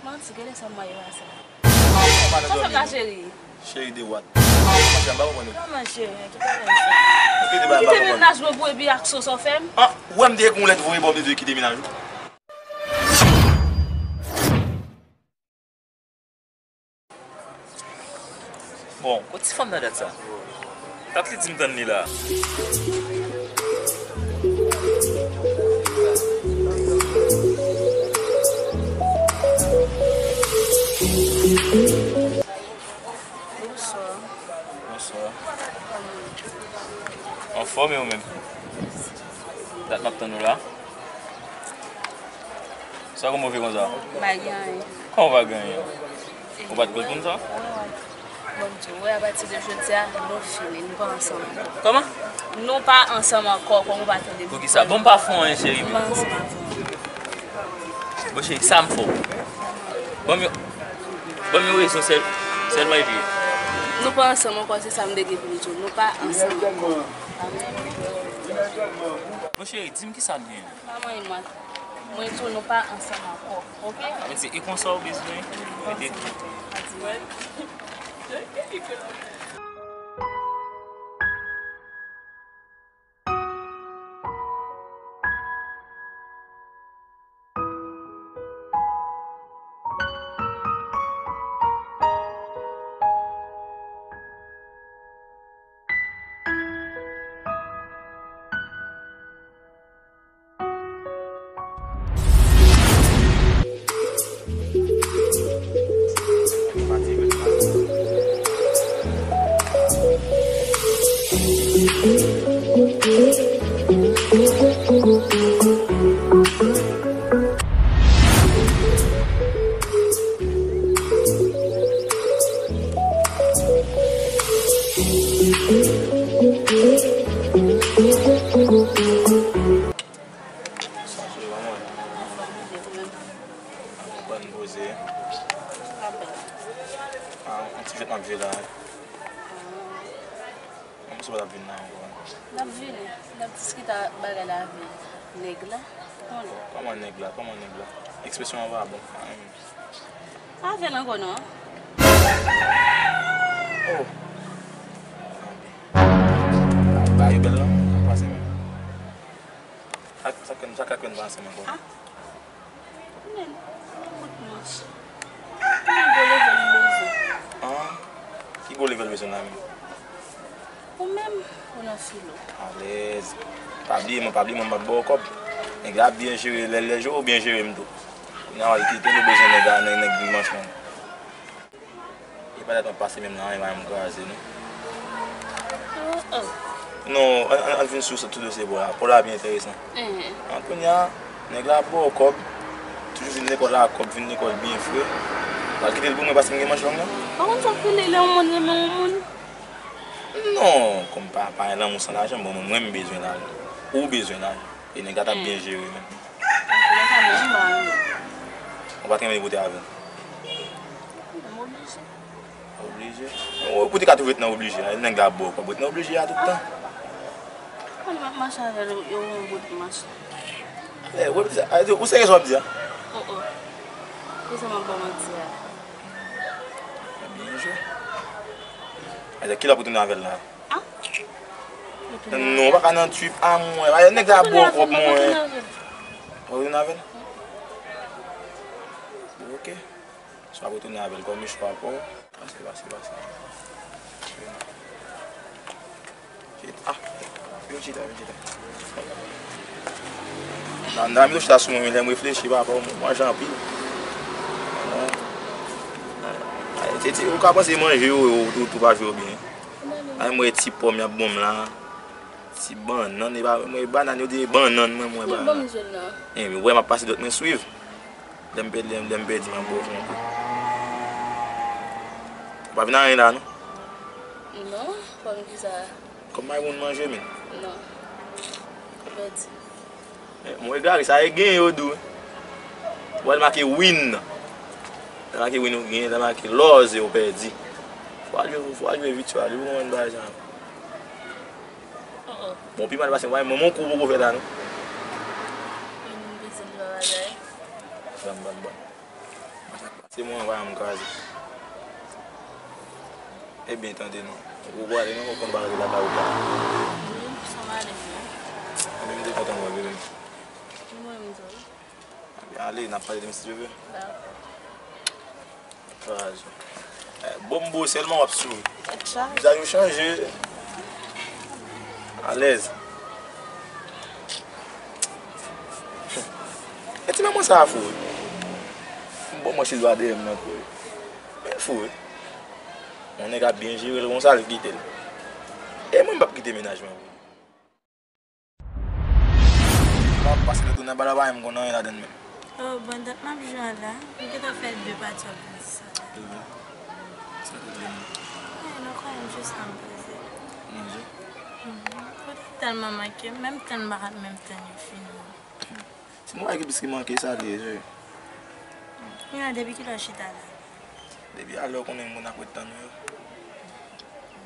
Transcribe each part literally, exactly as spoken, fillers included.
Manti, gade sa m wè yo a sa. Sa w fè m la, cheri? Cheri de what? Manti, m pa konprann ou. Kòman cheri, kite bagay sa. Ou kite bagay m pa konprann. Kite mennaj mwen pou epi ak so sa w fè m? Ah, ou wè m te ekri yon lèt voye ba w, m te di w kite mennaj ou. Bon, kot ti fanm nan dat sa? Dat li di m tann li la. Bonswa. Bonswa. Anfòm, e ou menm? Dat m ap tann ou la. Sa w move konsa? Pa gen anyen. Kòman w pa gen anyen? Ou pa t koz pou m sa? Wi, wi. Bon, m di w, wi, apati de jodi a, nou fini, nou pa ansanm ankò. Kòman? Nou pa ansanm ankò, kòman ou pa tande m? Poukisa? Bon, m pa fè w anyen, cheri. M pa ansanm avè w. Bon, cheri, sa m fè w? Ban m yon, ban m yon rezon sèl, sèlman epi. Nou pa ansanm ankò, se sa m te gen pou m di w. Nou pa ansanm ankò. Bon, cheri, di m kisa m gen. Pa manyen m. Mwen tou, nou pa ansanm ankò, oke? Sa vle di, e konsa w bezwen rete? Sa sou yo, mwen. Anfòm, ou menm? Anfòm, poze. Apèn. Ah, yon ti jwèt m ap jwe la. Mwen, se pa t ap vin la ankò. L ap vini. L ap diskite bagay la avè nèg la. Konnen. Kòman nèg la? Kòman nèg la? Ekspresyon an pa bon. Ah, pa avè l ankò, non. Oh. Bagay yo bèl, non? Pase menm. Sa, sa, sa, sa ka kwè n pa ansanm ankò. Ah. Men, kout manch. Ki gwo level m bezwen? Ah, ki gwo level bezwen la menm? Ou menm, ou nan filo. Alèz. Pa bliye mwen, pa bliye mwen, m ap ba w kòb. Nèg la ap byen jere, lè, lè jere w byen jere m tou. Kounye a w al kite l, ou bezwen nèg la, nèg, nèg manch menm. E pa dat m ap pase menm nan, e pa menm kraze, non. Oh, oh. Non, ann, ann, ann vin sou sa tou dosye pa w la. Pa w la pi enteresan. Enhen. An, kounye a, nèg la ap ba w kòb, toujou vin lekòl la ak kòb, vin lekòl byen fre. W al kite l pou mwen paske m gen manch long nan? Pa konn sa k rele lè yon moun renmen yon moun? Non, kòm pa, pa gen lanmou san lajan, bon, mwen, mwen m bezwen lajan. Ou bezwen lajan. E nèg la t ap byen jere menm. Antoulèka, mwen, m pa renmen. Ou pa t renmen li pote avè w? M oblije. Oblije? Ou, ou te ka toujou ret nan oblije a. Nèg la ap ba w kòb, ret nan oblije a tout tan. Mwen, m ap mache avè l, yo yon bout mache. Eh, ou, ou serye sa w ap di a? Oh, oh. Se sa m ap ba w manti a. Byen jwe. Alò, kilè w ap retounen avè l la? Ah? Non, ou pa ka nan trip a mwen. Nèg la ap ba w kòb mwen. Ou retounen avè l? Ok. Swa retounen avè l kòm chwa pa w. Pase, pase, pase. Chita. Ah, vin chita, vin chita. Nan, nan, m chita sou mwen, men lè m reflechi, papa, ou manje anpil. Ay, se ti, ou ka panse manje yo, yo, ou, ou pa jwe byen. Ay, m wè ti pòm y ap ban m la. Ti bannann, e pa, mwen, bannann, yo di bannann, mwen, mwen, bannann. Bon, m jwenn nan. Enben, wè, m ap pase dòt mwen swiv. Lè m pèdi, lè m, lè m pèdi, m ap ba w fon kou. Ou pa vin anyen la, non? Non, kòm kisa? Kòm Maymoun manje, men. Non. Ou pèdi. Eh, mwen egare, sa e gen yo di w. Ou wè l make win. Lè make win ou gen, lè make lòz ou pèdi. Fò al jwe, fò al jwe vityèl, ou konprann bagay sa. Oh, oh. Bon, pi mal pase, mwen, mwen, mwen kou poko fè la, non? Mwen, mwen bezwen l pa bagay. Ban, ban, ban. Se mwen, pa m kraze. Ebyen, tande non. Ou prale non, ou konn pa rete lakay ou la. Wi, sa va ale byen. Ebyen, m te kontan wè w, bebe. Mwen menm tou. Ebyen, ale, n ap pale demen si Dye vle. Dakò. Kraze. Eh, bon, m bo sèlman w ap souri. Tèt chaje. Vizaj ou chanje. Alèz. E ti manman sa a fou wi. Bon, mwen se dwa dèyè m nan tou wi. Men l fou wi. Yon nèg ap byen jere l konsa, l kite l. E mwen, m p ap kite mennaj mwen pou li. M ap pase lòt nan bal la, pa menm konn anyen ladann menm. Oh, bon, dat m ap jwe a la. M gentan fè de pati w ap di sa la. Sa te di m. Eh, nou konnen m jis la m poze. Manje. Mhm. Ou te tèlman manke m, menm tann m pa t menm tann yo fini. Si m wè ki plis ki manke, sa li ye, cheri. Kounya, depi kilè w chita la? Depi alè, w konnen moun ap ret tann ou yo.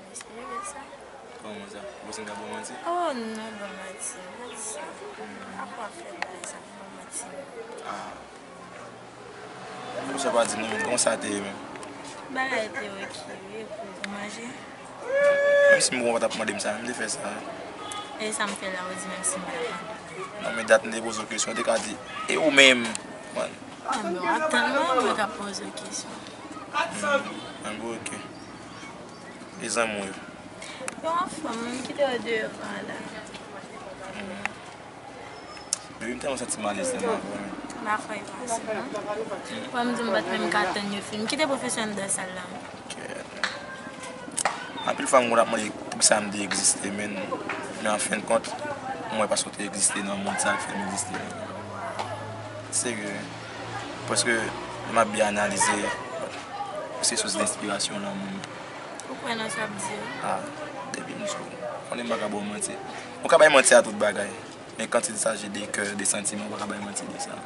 Mesye, yo gen sa. Kòman sa? Ou panse m ka ba w manti? Oh, non, ba manti. Pa di sa. Apa w ap fè bagay sa, ba manti. Ah. Ou sa pa di non, men kòman sa te ye menm? Bagay te oke wi, epi ou manje? Menm si m konn w pa t ap mande m sa, men m te fè sa. E sa m fè la, ou di menm si m pa mande? Non, men dat m te poze w kesyon, ou te ka di, e ou menm? Konprann? Ah, men w ap tann mwen, mwen k ap poze w kesyon. Hmm, an bon, oke. E zanmi w yo? Yo anfòm, m kite yo deyò a la. Hmm. Baby, m tèlman santi m alèz tèlman avè w, men. M pa kwè yo pase, non. Wè m di m pa t menm ka tann yo fin. M kite pwofesè anndan sal la. Kèt. Anpil fwa m konn ap mande poukisa m te egziste, men, men an fen de kont, m wè paske w te egziste nan mond sa k fè m egziste. Serye. Paske lè m ap byen analize, ou se sous denspirasyon nan moun. Ou kwè nan sa w ap di yo? Ah, depi m sou, konnen m pa ka ba w manti. Ou ka bay manti a tout bagay, men quand il s'agit de cœur, de sentiment, ou pa ka bay manti de sa.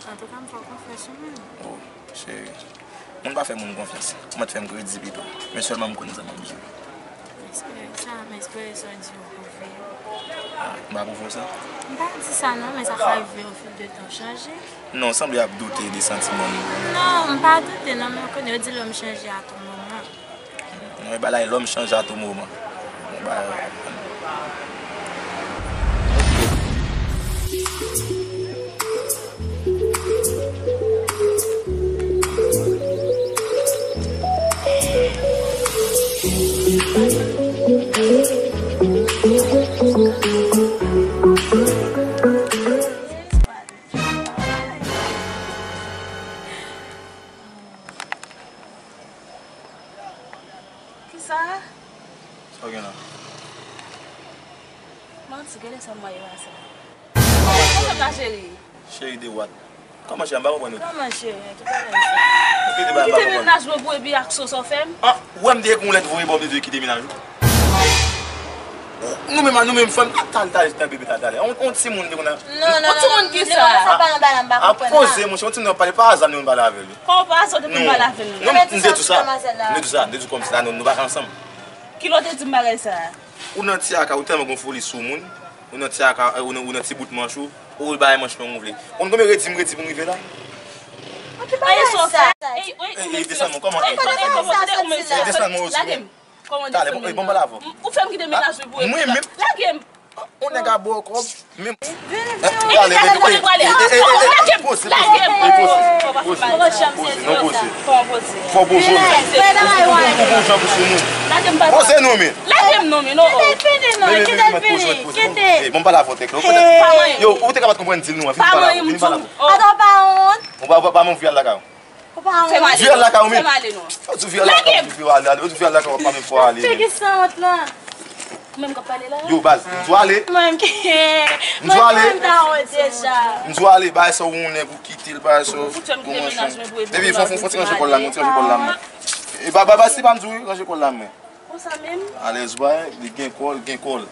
Antouka, m fè w konfyans wi, men. Oh, cheri. Moun pa fè moun konfyans. Ou mèt fè m kredi pito. Men sèlman m konn sa m ap di w. M espere sa, m espere sa w di yo pwouve. Ah, m pa pwouve w sa? M pa di sa non, men sa ka rive au fil de temps chanje. Non, sanble ap doute de santiman m. Non, m pa doute non, men w konnen yo di lòm chanje a tou moman. Non, e bagay lòm chanje a tou moman. Bon, bagay. Kisa? Sa w gen la? Manti, gade sa m wè yo a sa. Kòman sa, cheri? Cheri de what? Kòman cheri? M pa konprann ou. Kòman cheri? Ki bagay sa? Ou kite bagay m pa konprann. Kite mennaj mwen pou epi ak so sa w fè m? Ah, ou wè m te ekri yon lèt voye ba w, m te di w kite mennaj ou. Nou menm, nou menm fanm, ap talè, talè, talè, bebe, talè, talè. On, on timoun te konn a. Non, non, non, non, non, sa pa nan bagay m pa konprann la. Ap poze, monchè, on timoun ap pale pa aza, nou menm pale avè l. Kòman pa aza, ou te konn pale avè l? Non, m te di w sa. M te di w sa, m te di w kòmsi la, nou, nou pa ka ansanm. Kilè w te di m bagay sa a? Ou nan ti aka, ou tèlman gon foli sou moun. Ou nan ti aka, ou nan, ou nan ti bout manch ou. Ou bay manch long ou vle. Ou konn konbyen redi m redi pou m rive la? Aye, sa w fè? Ey, ey, desann mwen, kòman? Ey, ey, ey, desann mwen osi. Lage m. Kòman desann mwen? Bon, pale avè m. Ou fè m kite mennaj mwen pou epi la. Lage m. On nèg a ba w kòb, men. Vini, vini. Talè, vini, vini. Lage m. Poze, poze, poze, poze, non, poze. Fò w poze. Ou gon jan pou sou nou. Poze non, men. Lage m non, men, non. Kite l fini, non, kite l fini, kite. Bon, m pale avè w, tèk la. Yo, ou te ka pa t konprann di l non, vin pale avè w, vin pale avè w. Atò, pa wont. Ou pa, pa, pa, mwen vyal lakay ou. Ou pa wont. Vyal lakay ou, men. Ou di vyal lakay ou, ou di vyal lakay ou, pa menm fò ale, men. Tèk ki san wont lan. Ou menm k ap pale la? Yo, baz, m di w ale. Mwen menm ki, mwen menm ta wont deja. M di w ale, bagay sa w wè yon nèg ou kite l, bagay sa w. Ou fout fè m kite mennaj mwen pou epi. Baby, fò, fò, fò ti ranje kòl la, non, ti ranje kòl la, non. E ba, ba, ba, se pa m di w, ranje kòl la, mwen. Konsa menm? Alèz, bòy, li gen kò l, gen kò l.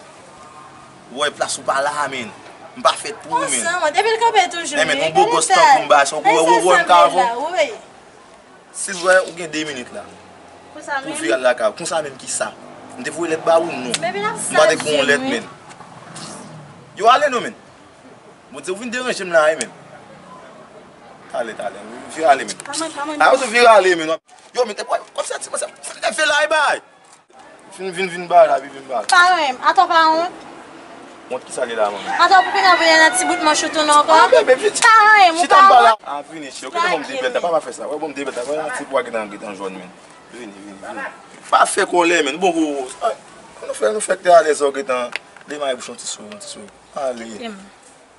Ou wè plas ou pa la, men. M pa fèt pou ou, men. Konsa, mwen, depi l kanpe toujou, men, on bogòs tankou m, bagay sa w, ou wè, ou wè, m ka avè w. Si l vre, ou gen de minit la. Konsa menm? Pou vire al lakay ou. Konsa menm kisa? M te voye lèt ba ou, non. M pa t ekri yon lèt, men. Yo, ale non, men. Bondye, ou vin deranje m la, wi, men. Ale, ale, vire ale, men. Pa mwen, pa mwen. A, ou vire ale, men. Yo, men, te, kòm sa, ti, sa, sa, te fè la, e bay. Vin, vin, vin ba la, vin, vin ba la. Pa renmen m. Atò pa wont. Wont ki sa li la, manmi? Atò pou kounya pou y al nan ti bout manch ou tounen ankò. Ah, bebe, vin. Pa renmen m, ou pa wont. A, vini, chè. Ou kite bon m de bèt la, pa, pa fè sa. Wè, bon m de bèt la. Wè, ti pwa ki nan, ki nan jòn, men. Vini, vini, vini. Pa fè kòlè, men. Bon, bon, bon. Ah, nou fè, nou fè te alèz, ou gentan demare bouch yon ti sou, yon ti sou. Ale. Kite m.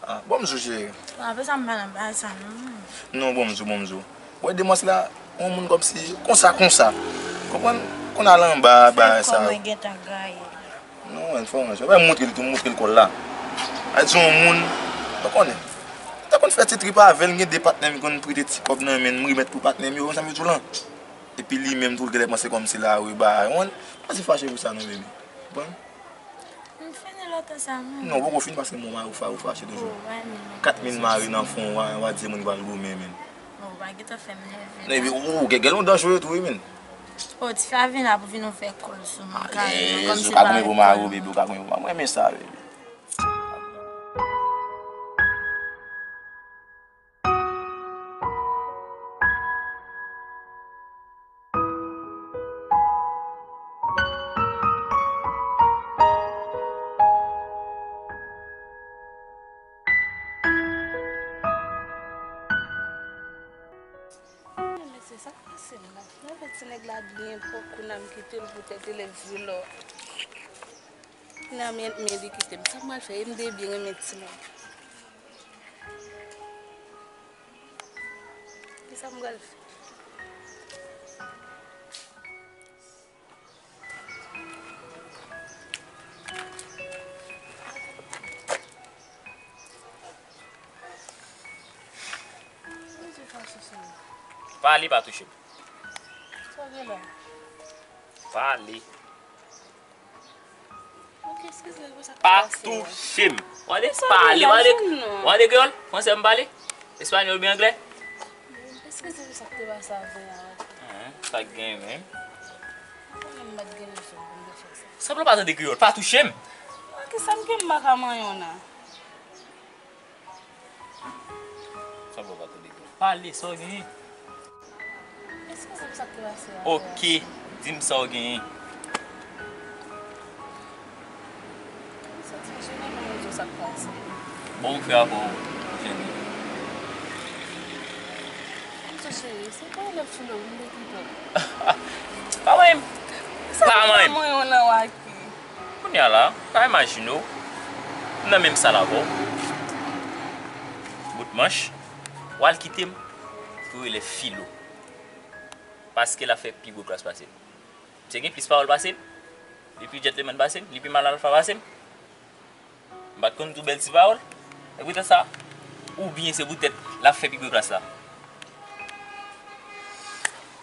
Ah, bon, m sou cheri. Bon, apre sa, m pa nan bagay sa, non. Non, bon, m sou, bon, m sou. Wè, demwazèl la, yon moun kòmsi, konsa, konsa. Konprann? Konn al anba, bagay sa. Fè kò mwen gentan gaye. Non, wè, fò mwen, wè, montre li tou, montre l kò l la. A di yon moun, ou konnen. Mwen te konn fè ti trip avè l, gen de patnè m konn prete ti kòb nan men m, m remèt pou patnè m yo, sa m di w lan. Epi li menm tou, l genlè panse kòmsi la, wi, bagay, ou konprann? Pa ti fache pou sa, non, baby. Konprann? M fini lontan sa, non. Non, ou poko fini paske m wè w fa-, ou fache toujou. Oh, wè, men. Kat mil mare nan fon, w a, w a di se moun ki pral goumen, men. Oh, w pa gentan fè m nève. Non, epi, ou, ou gen, gen yon danjere tou, wi, men. Oh, ti fè a vin la pou vin nou fè kòl sou mwen, kare mwen, kòmsi pa wè kòl. Ou ka goumen pou mari w, baby, ou ka goumen pou mari w. Mwen renmen sa, baby. Mesye, sa k pase m la? Lè fè ti nèg la byen pòp, kounye a m kite l poutèt elèv vye lò. Kounye a men, men li kite m. Sa m pral fè? E m te byen renmen timoun. Kisa m pral fè? Pale, pa touche m. Sa w gen la? Pale. Ok, eskize, pou sa k pase a. Pa touche m. W ale pale, w ale, w ale kreyòl, fransè m pale, espanyòl oubyen anglè. Eskize pou sa k te pase avè a. Hen, sa k gen menm? Mwen menm m pa t gen rezon pou m te fè sa. Sanble w pa tande kreyòl, pa touche m. Ok, sa m gen m pa ka manyen w nan. Sanble w pa tande kreyòl. Pale, sa w genyen? Eskize m, sa k te pase a? Ok, di m sa w genyen. M santi m jennen, mwen di w sa k pase. Bon, m fè avè w jennen. M sou cheri, se pa elèv filo m te kite. Pa manyen m. Pa manyen m. Sa k pa manyen w nan waki? Kounye a la, pa imajine w, m nan menm sal avè w. Bout manch, w al kite m pou yo rele filo. Paske l ap fè pi gwo klas pase m. Misye gen plis pawòl pase m, li pi djètlemann pase m, li pi mal alfa pase m. M pa t konn tou bèl ti pawòl. E poutèt sa, oubyen se poutèt l ap fè pi gwo klas la.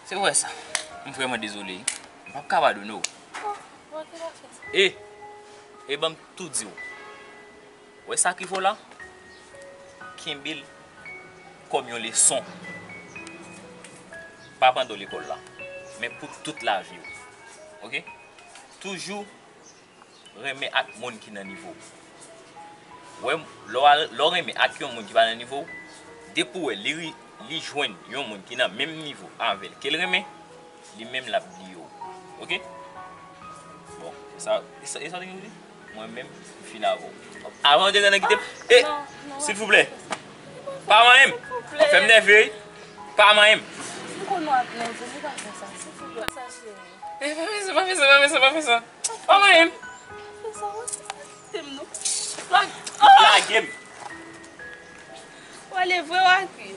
Se pou wè sa. M vrèman dezole. M p ap ka padone w. E, e ban m tou di w. Wè sa k rive w la? Kenbe l kòm yon leson. Pa pandan w lekòl la, men pou tout lavi w. Oke? Toujou renmen ak moun ki nan nivo w. Wè, lè w al, lè w renmen ak yon moun ki pa nan nivo w, depi w wè li ri-, li jwenn yon moun ki nan menm nivo avè l ke l renmen, li menm l ap bliye w. Oke? Bon, e sa, e sa, e sa w te gen pou di? Mwen menm, m fin avè w. Avan w te gentan kite m. E, silvouplè. Pa manyen m. Fè m nève, wi. Pa manyen m. M konnen w ap nève, men pa fè sa, silvouplè. Sa, cheri. E, pa fè sa, pa fè sa, pa fè sa, pa fè sa. Pa manyen m. Pa fè sa, wi. Kite m non. Lage m. W ale vre, Waki?